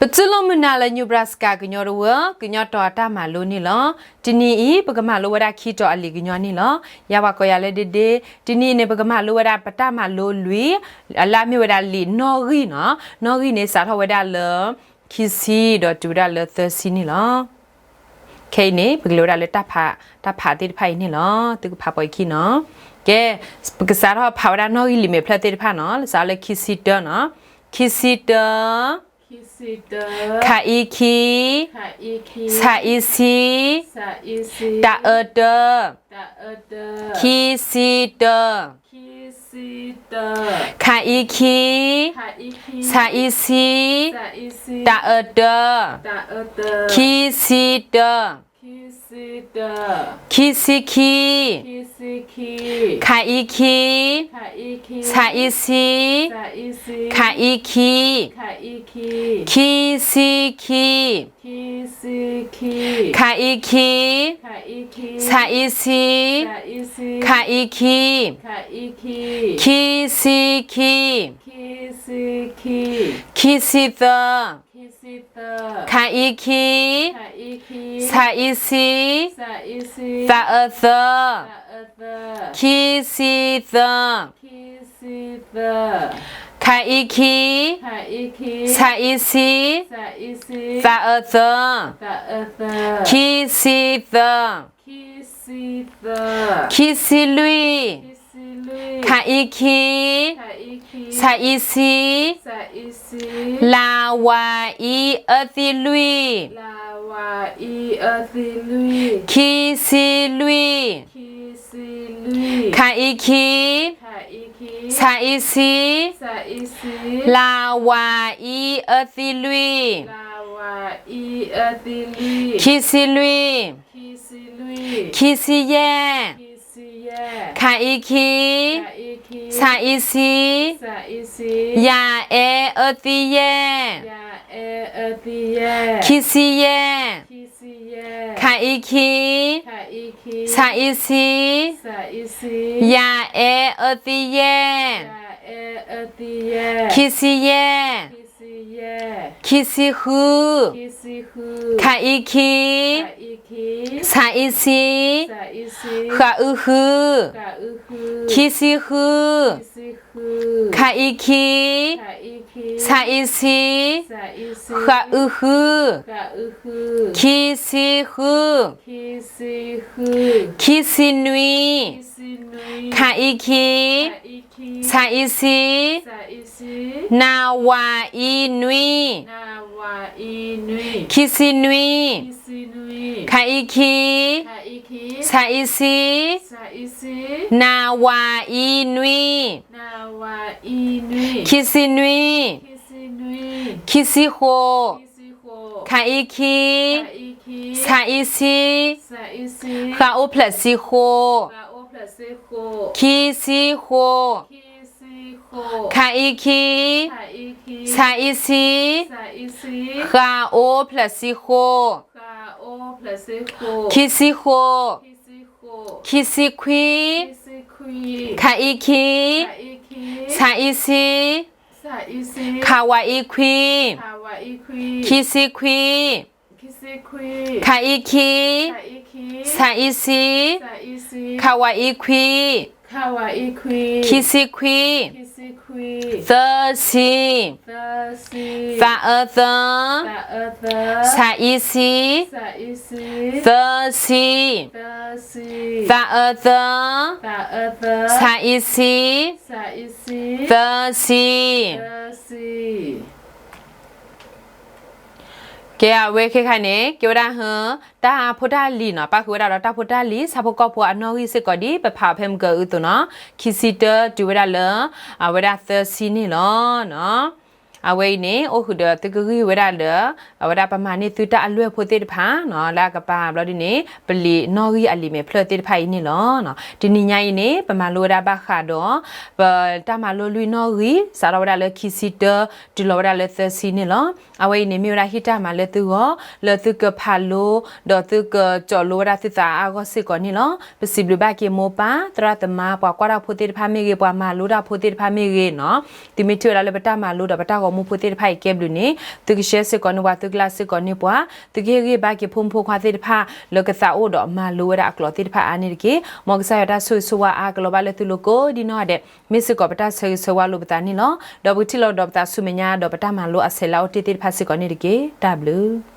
ပတူၢ်လိာ်မုာ်နၤလၢ Nebraska ကညီတဝၢ ကညီတီၤအတၢ်မၤလိန့ၣ်လီၤ. တနံၤအံၤ ပကမၤလိဝဲဒၣ်ခံတီၤအလံာ်ကညီန့ၣ်လီၤ. ယၤပှၤကိးယၤလၢဒ့ဒ့, တနံၤအံၤန့ၣ် ပကမၤလိဝဲဒၣ်ပတၢ်မၤလိလွံၢ်, အလၢအမ့ၢ်ဝဲဒၣ်လံာ်နီၣ်ဂံၢ်နီၤ. နီၣ်ဂံၢ်န့ၣ် စးထီၣ်ဝဲဒၣ်လၢ ခံဆံ ဒီးတုၤဝဲဒၣ်လၢသၢဆံန့ၣ်လီၤ. ခဲအံၤန့ၣ် ပကလဲၤဝဲဒၣ်လၢတၢ်ဖး, တၢ်ဖးသ့ၣ်တဖၣ်အံၤန့ၣ်လီၤ. သုကဖးပိာ်ယခံနီၤ. ကဲ, ပကစးထီၣ်ဖးဝဲဒၣ်နီၣ်ဂံၢ်လံာ်မဲာ်ဖျၢၣ်သ့ၣ်တဖၣ်နီၤ. စးထီၣ်လၢခံဆံတၢနီၤ. ခံဆံတၢ, ခအံခံ, ဆအံဆံ, တအၢတၢ, ခံဆံတၢ, ခအံခံ, ဆအံဆံ, တအၢတၢ, ခံဆံတၢ, ခံဆံခံ, ခအံခံ, ဆအံဆံ, ခအံခံ, ခံဆံခံ, ခအံခံ, ဆအံဆံ, ခအံခံ, ခံဆံခံ, ခံဆံသၢ, ခအံခံ, ဆအံဆံ, သအၢသၢ, ခံဆံသၢ, ခအံခံ, ဆအံဆံ, သအၢသၢ, ခံဆံသၢ, ခံဆံလွံၢ်, ခအံခံ, ဆအံဆံ, လဝအံအၢသံလွံၢ်, ခံဆံလွံၢ်, ခအံခံ, ဆအံဆံ, လဝအံအၢသံလွံၢ်, ခံဆံလွံၢ်, ခံဆံယဲၢ်, ခအံခံ, ဆအံဆံ, ယအဲအၢသံယဲၢ်, ခံဆံယဲၢ်, ခအံခံ, ဆအံဆံ, ယအဲအၢသံယဲၢ်, ခံဆံယဲၢ်, ခံဆံဃု, ခအံခံ, ဆအံဆံ, ဃအုဃု, ခံဆံဃု, ခအံခံ, ဆအံဆံ, ဃအုဃု, ခံဆံဃု, ခံဆံနွံ, ခအံခံ, ဆအံဆံ, နဝအံနွံ, ခံဆံနွံ, ခအံခံ, ဆအံဆံ, နဝအံနွံ, ခံဆံနွံ, ခံဆံဃိး, ခအံခံ, ဆအံဆံ, ဃအအိၣ်ဖျဲၣ်ဆံဃိး, ခံဆံဃိး, ခအံခံ, ဆအံဆံ, ဃအအိၣ်ဖျဲၣ်ဆံဃိး, ခံဆံဃိး, ခံဆံခွံ, ခအံခံ, ဆအံဆံ, ခဝအံခွံ, ခံဆံခွံ, ခအံခံ, ဆအံဆံ, ခဝအံခွံ, ခံဆံခွံ, သၢဆံ, သအၢသၢ, ဆအံဆံ, သၢဆံ, သအၢသၢ, ဆအံဆံ, သၢဆံ. ကဲ အဝဲခဲခါန့ၣ် ကဲဝဲဒၣ်ဟၢ တၢ်ဖိတၢ်လံၤနီၤ, ပၣ်ဃုာ်ဝဲဒၣ်ဒီးတၢ်ဖိတၢ်လံၤ ဆၣ်ဖိကီၢ်ဖိအနီၣ်ဂံၢ်စ့ၢ်ကီး ဒ်ပဖးအီၤဖဲမုၢ်ကၢအုသိးနီၤ, ခံဆံတၢတုၤဝဲဒၣ်လၢ အဝဲဒၣ်သၢဆံန့ၣ်လီၤ. အဝဲအံၤန့ၣ် အိၣ်ဃုာ်ဒီးသုကဂံၢ်ဝဲဒၣ်လၢ အဝဲဒၣ်ပမၤန့ၢ်သုတၢ်အလွဲၢ်ဖိသ့ၣ်တဖၣ်နီၤ, လၢအကပၤဘျီဒ်န့ၣ် ပလံာ်နီၣ်ဂံၢ်အလံာ်မဲာ်ဖျၢၣ်သ့ၣ်တဖၣ်အံၤန့ၣ်လီၤ. တနံၤညါအံၤန့ၣ် ပမၤလိဝဲဒၣ်ဘၣ်ဃးဒီး ပတၢ်မၤလိလွံၢ်နီၣ်ဂံၢ် စးထီၣ်ဝဲဒၣ်လၢခံဆံတၢ တုၤလီၤဝဲဒၣ်လၢသၢဆံန့ၣ်လီၤ. အဝဲအံၤန့ၣ် မ့ၢ်ဝဲဒၣ်ဟ့ၣ်တၢ်မၤလၢသုဂီၢ် လၢသုကဖးလိ ဒီးသုကစိာ်လိဝဲဒၣ်သုသးအါအါဂီၢ်စ့ၢ်ကီးန့ၣ်လီၤ. ပစံးဘျုးဘၣ်က့ၤမိၢ်ပၢ် သရၣ်သမါ ပှၤကွၢ်တၢ်ဖိသ့ၣ်တဖၣ်မ့ၢ်ဂ့ၤ ပှၤမၤလိတၢ်ဖိသ့ၣ်တဖၣ်မ့ၢ်ဂ့ၤနီၤ, သုမ့ၢ်ထံၣ်ဝဲဒၣ်လၢပတၢ်မၤလိဒီးပတၢ်ဂီၤ မူဖိသ့ၣ်တဖၣ်အံၤကဲဘျုးန့ၣ် သုက share စ့ၢ်ကီးန့ၢ်ပှၤ သုကlike စ့ၢ်ကီးန့ၢ်ပှၤ သုကဟ့ၣ်ဂံၢ်ဘါက့ၤဖိမုၣ်ဖိခွါသ့ၣ်တဖၣ် လၢကသးအိၣ်ဒီးမၤလိဝဲဒၣ်အကျိာ်သ့ၣ်တဖၣ်အါန့ၣ်တက့ၢ်. မ်ကစၢ်ယွၤတၢ်ဆိၣ်ဂ့ၤဆိၣ်ဝါအါကလီၤဘၣ်လၢသုလိၤကိးဒံနီၢ်ဂၤဒဲး မ့ၢ်စ့ၢ်ကီးပတၢ်ဆၢဂ့ၤဆၢဝါလိာ်ပသးန့ၣ်လီၤ. ဒီးပကထံၣ်လိာ်ကဒီးပသးဆူမဲာ်ညါ ဒီးပတၢ်မၤလိအဆဲးလၢအအိၣ်တ့ၢ်သ့ၣ်တဖၣ်စ့ၢ်ကီးန့ၣ်တက့ၢ်. တၢ်ဘျုး